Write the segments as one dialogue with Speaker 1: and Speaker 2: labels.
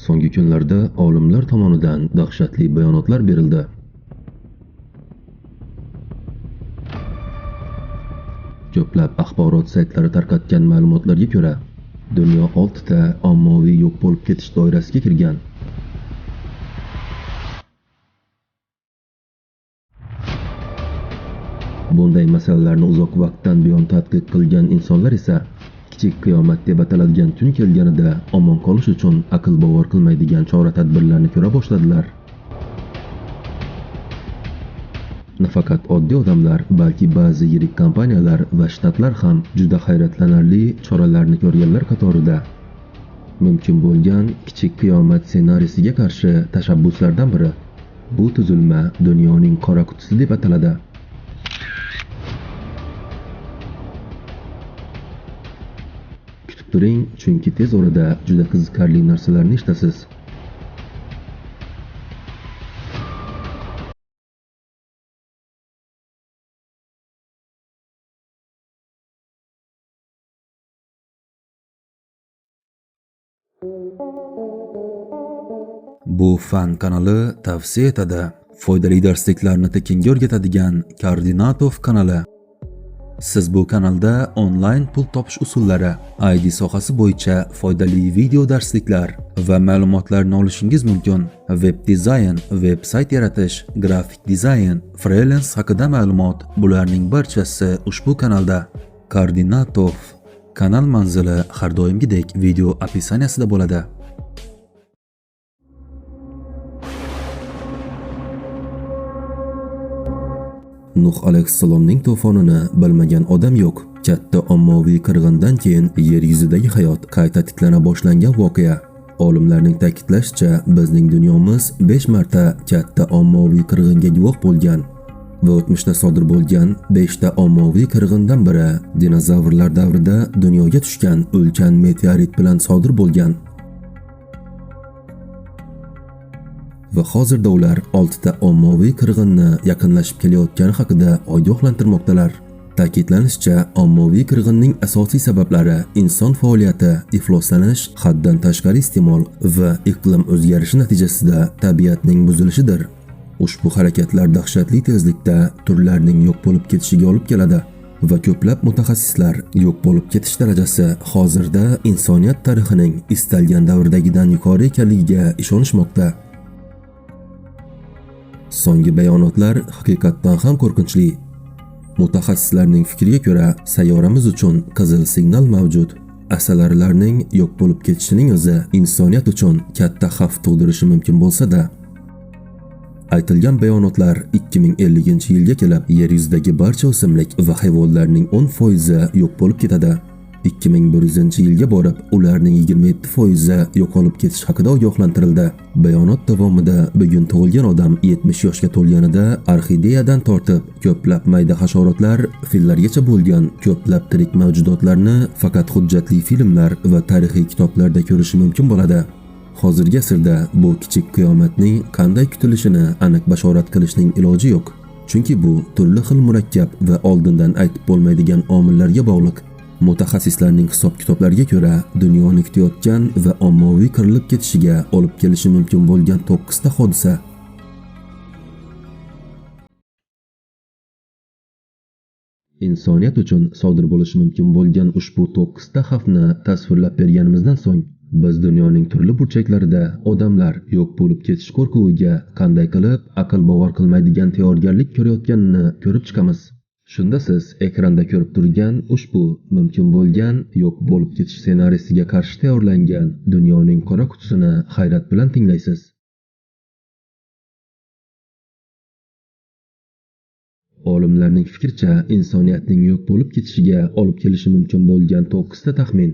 Speaker 1: So'nggi kunlarda olimlar tomonidan dahshatli bayonotlar berildi. Ko'plab axborot saytlari tarqatgan ma'lumotlarga ko'ra, dunyo 6 ta ommaviy yo'q bo'lib ketish doirasiga kirgan. Bunday masalalarni uzoq vaqtdan buyon tadqiq qilgan insonlar esa kichik qiyomat deb ataladigan tun kelganida omon qolish uchun aql bovar qilmaydigan chora-tadbirlarni ko'ra boshladilar. Nafaqat oddiy odamlar, balki ba'zi yirik kompaniyalar va shtatlar ham juda hayratlanarli choralarni ko'rganlar qatorida. Mumkin bo'lgan kichik qiyomat ssenariysiga qarshi tashabbuslardan biri bu tuzilma dunyoning qora qutisi deb ataladi. Kutib turing, chunki tez orada juda qiziqarli narsalarni eshitasiz. Bu fan kanali tavsiya etadi. Foydali darsliklarni tekinga o'rgatadigan Koordinatov kanali. Siz bu kanalda onlayn pul topish usullari, ID sohasi bo'yicha foydali video darsliklar va ma'lumotlarni olishingiz mumkin. Web dizayn, veb-sayt yaratish, grafik dizayn, freelance haqida ma'lumot, bularning barchasi ushbu kanalda. Koordinatov kanal manzili har doimgidek video opisaniyasida bo'ladi. Nuh alayhissalomning to'fonini bilmagan odam yo'q. Katta ommaviy qirg'indan keyin yer yuzidagi hayot qayta tiklana boshlangan voqea. Olimlarning ta'kidlashicha, bizning dunyomiz 5 marta katta ommaviy qirg'inga guvoh bo'lgan va o'tmishda sodir bo'lgan 5 ta ommaviy qirg'indan biri dinozavrlar davrida dunyoga tushgan ulkan meteorit bilan sodir bo'lgan. Va hozirda ular 6 ta ommaviy qirg'inni yaqinlashib kelayotgani haqida ogohlantirmoqdalar. Ta'kidlanishicha, ommaviy qirg'inning asosiy sabablari inson faoliyati, ifloslanish, haddan tashqari iste'mol va iqlim o'zgarishi natijasida tabiatning buzilishidir. Ushbu harakatlar dahshatli tezlikda turlarning yo'q bo'lib ketishiga olib keladi va ko'plab mutaxassislar yo'q bo'lib ketish darajasi hozirda insoniyat tarixining istalgan davridagidan yuqori ekanligiga ishonishmoqda. So'nggi bayonotlar haqiqatdan ham qo'rqinchli. Mutaxassislarning fikriga ko'ra, sayyoramiz uchun qizil signal mavjud. Asalarilarning yo'q bo'lib ketishining o'zi insoniyat uchun katta xavf tug'dirishi mumkin bo'lsa-da, aytilgan bayonotlar 2050-yilga kelib yer yuzidagi barcha o'simlik va hayvonlarning 10% yo'q bo'lib ketadi. 2100-yilga borib ularning 27% yo'qolib ketish haqida ogohlantirildi. Bayonot davomida bugun tug'ilgan odam 70 yoshga to'lganida orxideyadan tortib ko'plab mayda hasharotlar, fillargacha bo'lgan ko'plab tirik mavjudotlarni faqat hujjatli filmlar va tarixiy kitoblarda ko'rishi mumkin bo'ladi. Hozirgi asrda bu kichik qiyomatning qanday kutilishini aniq bashorat qilishning iloji yo'q. Chunki bu turli xil murakkab va oldindan aytib bo'lmaydigan omillarga bog'liq. Mutaxassislarning hisob-kitoblariga ko'ra, dunyoni kutayotgan va ommaviy qirilib ketishiga olib kelishi mumkin bo'lgan 9 ta hodisa. Insoniyat uchun sodir bo'lishi mumkin bo'lgan ushbu 9 ta xavfni tasvirlab berganimizdan so'ng, biz dunyoning turli burchaklarida odamlar yo'q bo'lib ketish qo'rquviga qanday qilib aql bovar qilmaydigan tayyorgarlik ko'rayotganini ko'rib chiqamiz. Shunda siz ekranda ko'rib turgan ushbu mumkin bo'lgan yo'q bo'lib ketish ssenariysiga qarshi tayyorlangan dunyoning qora qutisini hayrat bilan tinglaysiz. Olimlarning fikricha, insoniyatning yo'q bo'lib ketishiga olib kelishi mumkin bo'lgan 9 ta taxmin.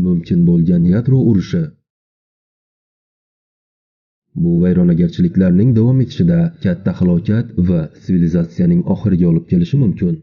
Speaker 1: Mumkin bo'lgan yadro urushi. Bu vayronagarchiliklarning davom etishida katta halokat va sivilizatsiyaning oxiriga olib kelishi mumkin.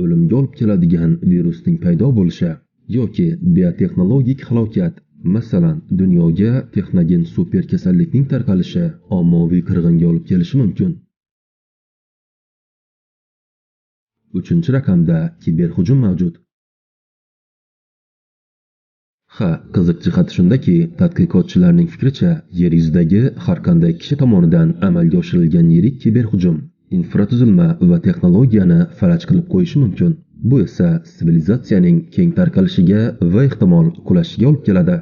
Speaker 1: O'limga olib keladigan virusning paydo bo'lishi yoki biotexnologik halokat Masalan, dunyoga texnogen super kasallikning tarqalishi ommaviy qirg'inga olib kelishi mumkin. 3-raqamda kiberhujum mavjud. Ha, qiziq jihati shundaki, tadqiqotchilarning fikricha, yer yuzidagi har qanday kishi tomonidan amalga oshirilgan yirik kiberhujum infratuzilma va texnologiyani falaj qilib qo'yishi mumkin. Bu esa sivilizatsiyaning keng tarqalishiga va ehtimol qulashiga olib keladi.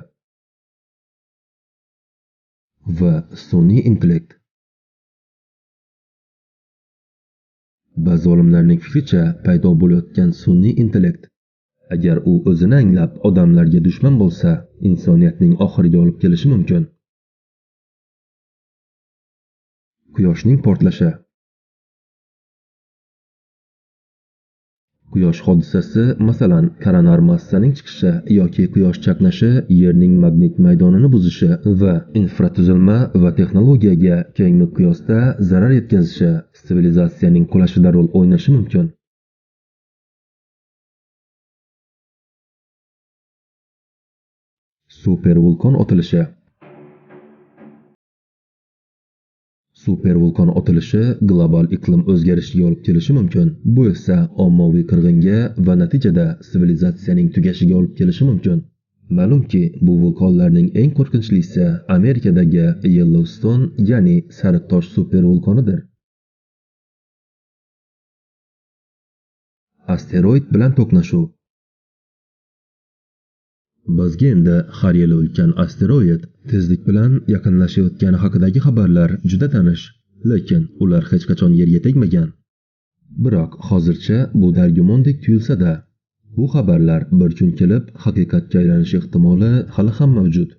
Speaker 1: Va sun'iy intellekt. Ba'zi olimlarning fikricha, paydo bo'layotgan sun'iy intellekt, agar u o'zini anglab odamlarga dushman bo'lsa, insoniyatning oxiriga olib kelishi mumkin. Quyoshning portlashi. Quyosh hodisasi, masalan, koronar massaning chiqishi yoki quyosh chaqnashi Yerning magnit maydonini buzishi va infratuzilma va texnologiyaga keng miqyosda zarar yetkazishi sivilizatsiyaning qulashida rol o'ynashi mumkin. Supervulqon otilishi. Supervulqon otilishi global iqlim o'zgarishiga olib kelishi mumkin. Bu esa ommaviy qirg'inga va natijada sivilizatsiyaning tugashiga olib kelishi mumkin. Ma'lumki, bu vulqonlarning eng qo'rqinchlisi Amerikadagi Yellowstone, ya'ni Sariq tosh supervulqonidir. Asteroid bilan to'qnashuv. Bizga endi har yili ulkan asteroid tezlik bilan yaqinlashayotgani haqidagi xabarlar juda tanish, lekin ular hech qachon yerga tegmagan. Biroq hozircha bu dargumondek tuyulsa-da, bu xabarlar bir kun kelib haqiqatga aylanish ehtimoli hali ham mavjud.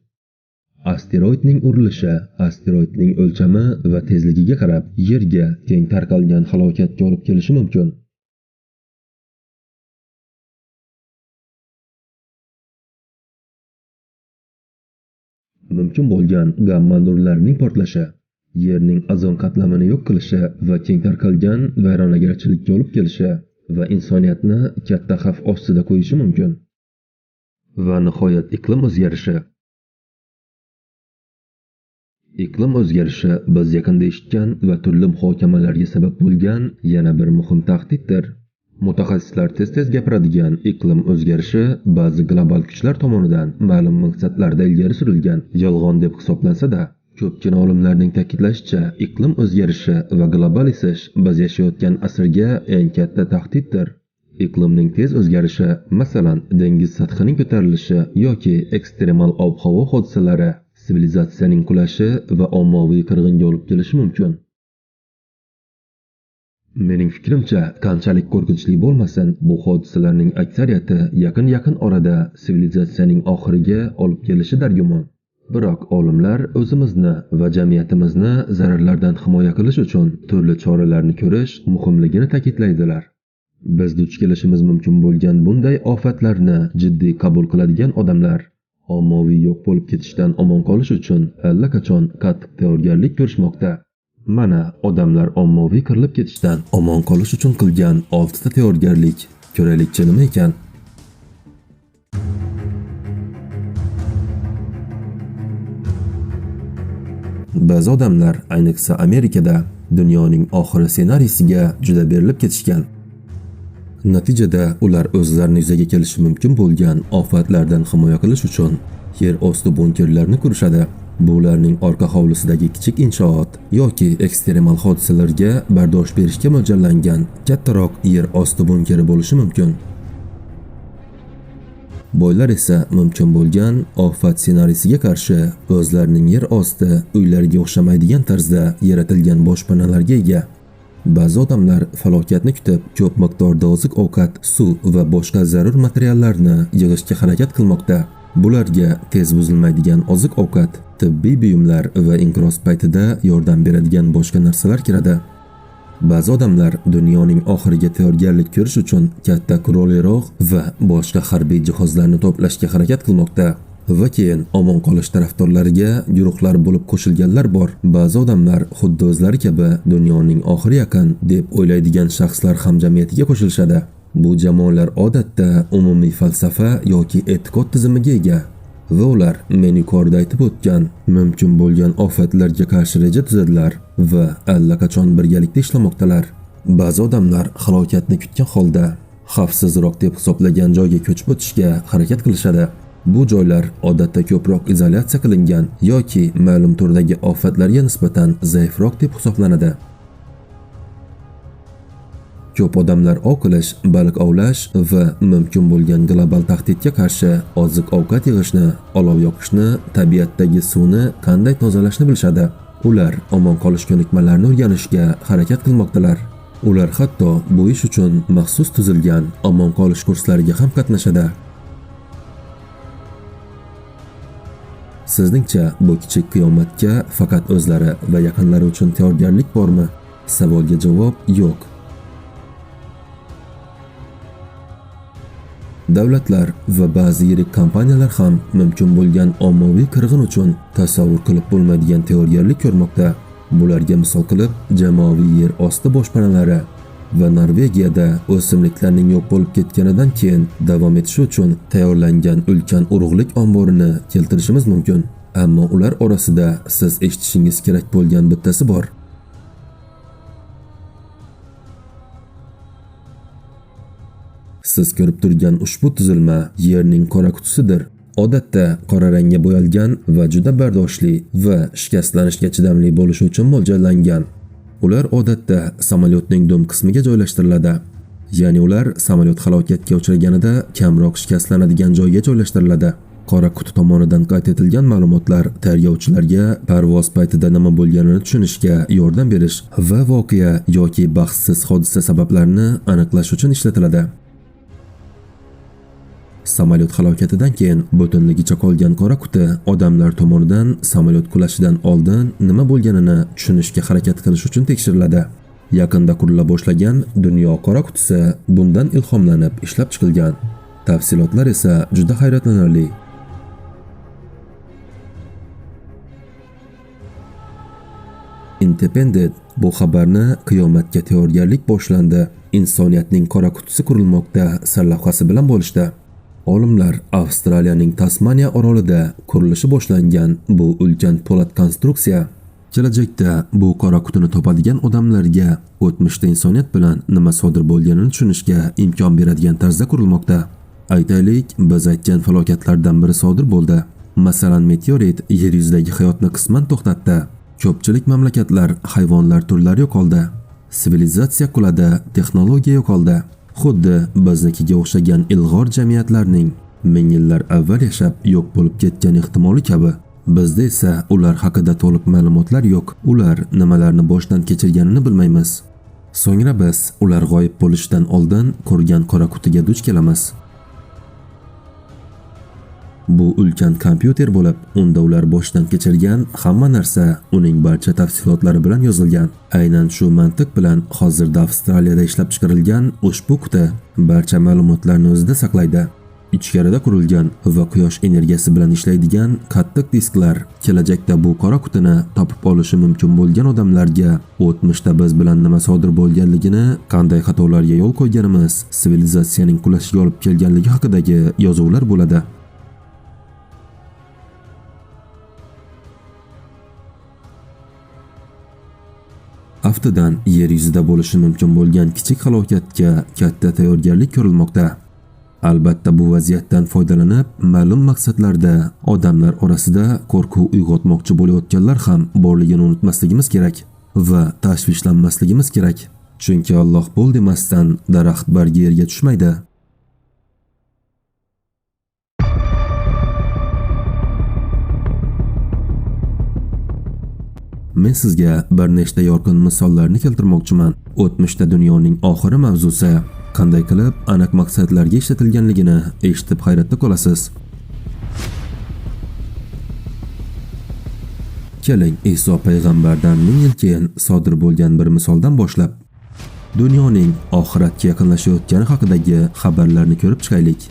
Speaker 1: Asteroidning urilishi, asteroidning o'lchami va tezligiga qarab Yerga keng tarqalgan halokatga olib kelishi mumkin. Mumkin bo'lgan gamma nurlarining portlashi, Yerning ozon qatlamini yo'q qilishi va keng tarqalgan vayronagarchilikka olib kelishi va insoniyatni katta xavf ostida qo'yishi mumkin. Va nihoyat iqlim o'zgarishi. Iqlim o'zgarishi biz yaqinda eshitgan va turli muhokamalarga sabab bo'lgan yana bir muhim tahdiddir. Mutaxassislar tez-tez gapiradigan iqlim o'zgarishi ba'zi global kuchlar tomonidan ma'lum maqsadlarda ilgari surilgan yolg'on deb hisoblansa-da, ko'pgina olimlarning ta'kidlashicha, iqlim o'zgarishi va global isish biz yashayotgan asrga eng katta tahdiddir. Iqlimning tez o'zgarishi, masalan, dengiz sathining ko'tarilishi yoki ekstremal ob-havo hodisalari sivilizatsiyaning qulashi va ommaviy qirg'inga olib kelishi mumkin. Mening fikrimcha, qanchalik qo'rqinchli bo'lmasin, bu hodisalarning aksariyati yaqin-yaqin orada sivilizatsiyaning oxiriga olib kelishi dargumon. Biroq olimlar o'zimizni va jamiyatimizni zararlardan himoya qilish uchun turli choralarni ko'rish muhimligini ta'kidlaydilar. Biz duch kelishimiz mumkin bo'lgan bunday ofatlarni jiddiy qabul qiladigan odamlar ommaviy yo'q bo'lib ketishdan omon qolish uchun allaqachon qattiq tayyorgarlik ko'rishmoqda. Mana odamlar ommaviy qirilib ketishdan omon qolish uchun qilgan 6 ta tayyorgarlik. Ko'raylikchi nima ekan? Ba'zi odamlar, ayniqsa Amerikada, dunyoning oxiri ssenariysiga juda berilib ketishgan. Natijada ular o'zlarini yuzaga kelishi mumkin bo'lgan ofatlardan himoya qilish uchun yer osti bunkerlarini qurishadi. Bu ularning orqa hovlisidagi kichik inshoot yoki ekstremal hodisalarga bardosh berishga mo'ljallangan kattaroq yer osti bunkeri bo'lishi mumkin. Boylar esa mumkin bo'lgan ofat ssenariysiga qarshi o'zlarining yer osti uylariga o'xshamaydigan tarzda yaratilgan boshpanalarga ega. Ba'zi odamlar falokatni kutib, ko'p miqdorda oziq-ovqat, suv va boshqa zarur materiallarni yig'ishga harakat qilmoqda. Bularga tez buzilmaydigan oziq-ovqat, tibbiy buyumlar va inqiroz paytida yordam beradigan boshqa narsalar kiradi. Ba'zi odamlar dunyoning oxiriga tayyorgarlik ko'rish uchun katta qurol-yarog' va boshqa harbiy jihozlarni to'plashga harakat qilmoqda va keyin omon qolish tarafdorlariga guruhlar bo'lib qo'shilganlar bor. Ba'zi odamlar xuddi o'zlari kabi dunyoning oxiri yaqin deb o'ylaydigan shaxslar hamjamiyatiga qo'shilishadi. Bu jamoalar odatda umumiy falsafa yoki e'tiqod tizimiga ega. Va ular men yuqorida aytib o'tgan mumkin bo'lgan ofatlarga qarshi reja tuzadilar va allaqachon birgalikda ishlamoqdalar. Ba'zi odamlar halokatni kutgan holda xavfsizroq deb hisoblagan joyga ko'chib o'tishga harakat qilishadi. Bu joylar odatda ko'proq izolyatsiya qilingan yoki ma'lum turdagi ofatlarga nisbatan zaifroq deb hisoblanadi. Ko'p odamlar ov qilish, baliq ovlash va mumkin bo'lgan global tahdidga qarshi oziq-ovqat yig'ishni, olov yoqishni, tabiatdagi suvni qanday tozalashni bilishadi. Ular omon qolish ko'nikmalarini o'rganishga harakat qilmoqdalar. Ular hatto bu ish uchun maxsus tuzilgan omon qolish kurslariga ham qatnashadi. Sizningcha bu kichik qiyomatga faqat o'zlari va yaqinlari uchun tayyorgarlik bormi? Savolga javob yo'q. Davlatlar va ba'zi yirik kompaniyalar ham mumkin bo'lgan ommaviy qirg'in uchun tasavvur qilib bo'lmaydigan tayyorgarlik ko'rmoqda. Bularga misol qilib jamoaviy yer osti boshpanalari va Norvegiyada o'simliklarning yo'q bo'lib ketganidan keyin davom etishi uchun tayyorlangan ulkan urug'lik omborini keltirishimiz mumkin. Ammo ular orasida siz eshitishingiz kerak bo'lgan bittasi bor. Siz ko'rib turgan ushbu tuzilma Yerning qora qutisidir. Odatda qora rangga bo'yalgan va juda bardoshli va shikastlanishga chidamli bo'lishi uchun mo'ljallangan. Ular odatda samolyotning dum qismiga joylashtiriladi. Ya'ni ular samolyot halokatga uchraganida kamroq shikastlanadigan joyga joylashtiriladi. Qora quti tomonidan qayd etilgan ma'lumotlar tergovchilarga parvoz paytida nima bo'lganini tushunishga yordam berish va voqea yoki baxtsiz hodisa sabablarini aniqlash uchun ishlatiladi. Samolyot halokatidan keyin butunligicha qolgan qora quti odamlar tomonidan samolyot qulashidan oldin nima bo'lganini tushunishga harakat qilish uchun tekshiriladi. Yaqinda qurila boshlagan dunyo qora qutisi bundan ilhomlanib ishlab chiqilgan. Tafsilotlar esa juda hayratlanarli. Independent bu xabarni qiyomatga tayyorgarlik boshlandi, insoniyatning qora qutisi qurilmoqda sarlavhasi bilan bo'lishdi. Olimlar Avstraliyaning Tasmaniya orolida qurilishi boshlangan bu ulkan po'lat konstruksiya kelajakda bu qora qutini topadigan odamlarga o'tmishda insoniyat bilan nima sodir bo'lganini tushunishga imkon beradigan tarzda qurilmoqda. Aytaylik, biz aytgan falokatlardan biri sodir bo'ldi. Masalan, meteorit yer yuzidagi hayotni qisman to'xtatdi. Ko'pchilik mamlakatlar, hayvonlar turlari yo'qoldi. Sivilizatsiya quladi, texnologiya yo'qoldi. Xuddi biznikiga o'xshagan ilg'or jamiyatlarning ming yillar avval yashab yo'q bo'lib ketgan ehtimoli kabi. Bizda esa ular haqida to'liq ma'lumotlar yo'q. Ular nimalarni boshdan kechirganini bilmaymiz. So'ngra biz ular g'oyib bo'lishidan oldin ko'rgan qora qutiga duch kelamiz. Bu ulkan kompyuter bo'lib, unda ular boshdan kechirgan hamma narsa uning barcha tafsilotlari bilan yozilgan. Aynan shu mantiq bilan hozirda Avstraliyada ishlab chiqarilgan ushbu quti barcha ma'lumotlarni o'zida saqlaydi. Ichkarida qurilgan va quyosh energiyasi bilan ishlaydigan qattiq disklar kelajakda bu qora qutini topib olishi mumkin bo'lgan odamlarga o'tmishda biz bilan nima sodir bo'lganligini, qanday xatolarga yo'l qo'yganimiz, sivilizatsiyaning qulashiga olib kelganligi haqidagi yozuvlar bo'ladi. Aftidan yer yuzida bo'lishi mumkin bo'lgan kichik halokatga katta tayyorgarlik ko'rilmoqda. Albatta bu vaziyatdan foydalanib, ma'lum maqsadlarda odamlar orasida qo'rquv uyg'otmoqchi bo'layotganlar ham borligini unutmasligimiz kerak va tashvishlanmasligimiz kerak. Chunki Alloh bo'l demasdan daraxt bargi yerga tushmaydi. Men sizga bir nechta yorqin misollarni keltirmoqchiman. O'tmishda dunyoning oxiri mavzusi qanday qilib aniq maqsadlarga ishlatilganligini eshitib hayratda qolasiz. Keling, Iso payg'ambardan 1000 yil keyin sodir bo'lgan bir misoldan boshlab dunyoning oxiratga yaqinlashayotgani haqidagi xabarlarni ko'rib chiqaylik.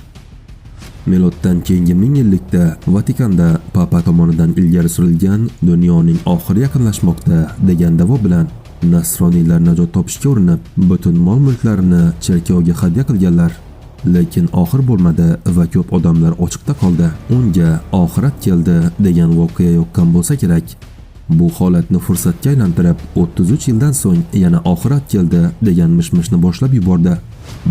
Speaker 1: Miloddan keyingi 1000 yillikda Vatikanda papa tomonidan ilgari surilgan dunyoning oxiri yaqinlashmoqda degan da'vo bilan nasroniylar najot topishga urinib, butun mol-mulklarini cherkovga hadya qilganlar. Lekin oxir bo'lmadi va ko'p odamlar ochiqda qoldi. Unga oxirat keldi degan voqea yoqqan bo'lsa kerak. Bu holatni fursatga aylantirib, 33 yildan so'ng yana oxirat keldi degan mishmishni boshlab yubordi.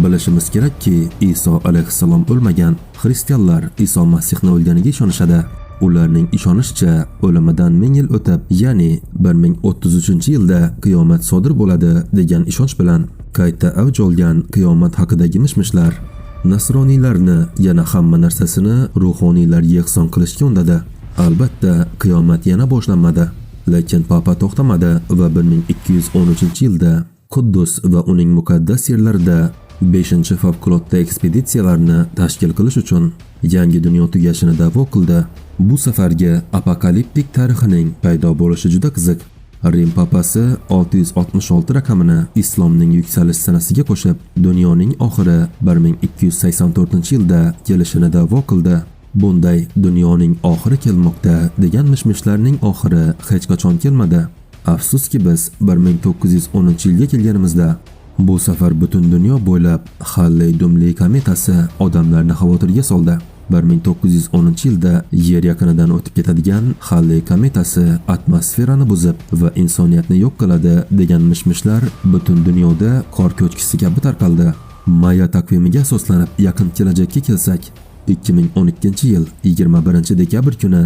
Speaker 1: Bilishimiz kerakki, Iso alayhissalom o'lmagan. Xristianlar Iso Masihni o'lganiga ishonishadi. Ularning ishonishicha, o'limidan 1000 yil o'tib, ya'ni 1033-yilda qiyomat sodir bo'ladi degan ishonch bilan qayta avj olgan qiyomat haqidagi mishmishlar nasroniylarni yana hamma narsasini ruhoniylarga ehson qilishga undadi. Albatta, qiyomat yana boshlanmadi. Lekin papa to'xtamadi va 1213-yilda Quddus va uning muqaddas yerlarida 5-favqulodda ekspeditsiyalarni tashkil qilish uchun yangi dunyo tugashini da'vo qildi. Bu safargi apokaliptik tarixining paydo bo'lishi juda qiziq. Rim papasi 666 raqamini islomning yuksalish sanasiga qo'shib, dunyoning oxiri 1284-yilda kelishini da'vo qildi. Bunday dunyoning oxiri kelmoqda degan mishmishlarning oxiri hech qachon kelmadi. Afsuski, biz 1910-yilga kelganimizda bu safar butun dunyo bo'ylab Halley dumli kometasi odamlarni xavotirga soldi. 1910-yilda Yer yaqinidan o'tib ketadigan Halley kometasi atmosferani buzib va insoniyatni yo'q qiladi degan mishmishlar butun dunyoda qor ko'chkisi kabi tarqaldi. Maya taqvimiga asoslanib yaqin kelajakka kelsak, 2012-yil 21 dekabr kuni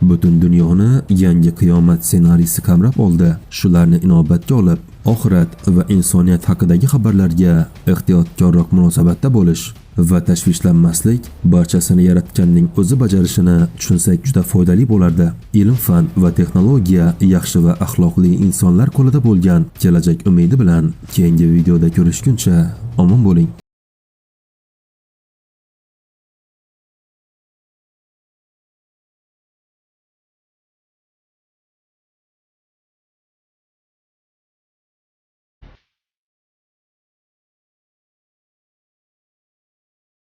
Speaker 1: butun dunyoni yangi qiyomat ssenariysi qamrab oldi. Shularni inobatga olib, oxirat va insoniyat haqidagi xabarlarga ehtiyotkorroq munosabatda bo'lish va tashvishlanmaslik, barchasini yaratganning o'zi bajarishini tushunsak juda foydali bo'lardi. Ilm-fan va texnologiya yaxshi va axloqli insonlar qo'lida bo'lgan kelajak umidi bilan keyingi videoda ko'rishguncha omon bo'ling.